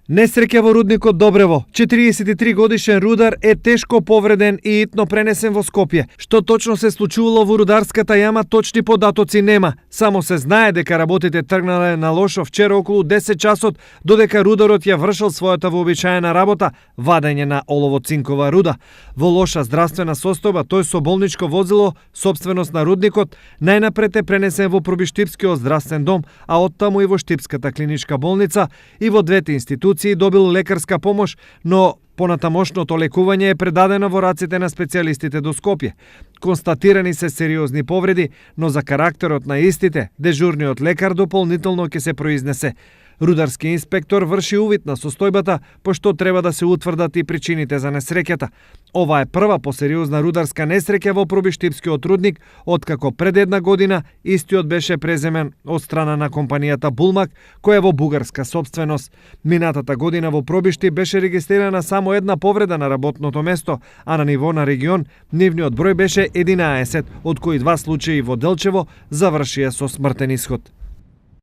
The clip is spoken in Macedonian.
Несреќа во рудникот Добрево. 43 годишен рудар е тешко повреден и итно пренесен во Скопје. Што точно се случувало во рударската јама, точни податоци нема. Само се знае дека работите тргнале на лошо вчера околу 10 часот, додека рударот ја вршил својата вообичаена работа, вадење на олово-цинкова руда. Во лоша здравствена состојба, тој со болничко возило, собственост на рудникот, најнапред е пренесен во Пробиштипскиот здравствен дом, а оттаму и во Штипската клиничка болница, и во двете институции добил лекарска помош, но понатамошното лекување е предадено во раците на специјалистите до Скопје. Констатирани се сериозни повреди, но за карактерот на истите, дежурниот лекар дополнително ќе се произнесе. Рударски инспектор врши увид на состојбата, пошто треба да се утврдат и причините за несреќата. Ова е прва посериозна рударска несреќа во Пробиштипскиот рудник, откако пред една година истиот беше преземен од страна на компанијата Булмак, која е во бугарска собственост. Минатата година во Пробиштип беше регистрирана само една повреда на работното место, а на ниво на регион нивниот број беше 11, од кои 2 случаи во Делчево завршија со смртен исход.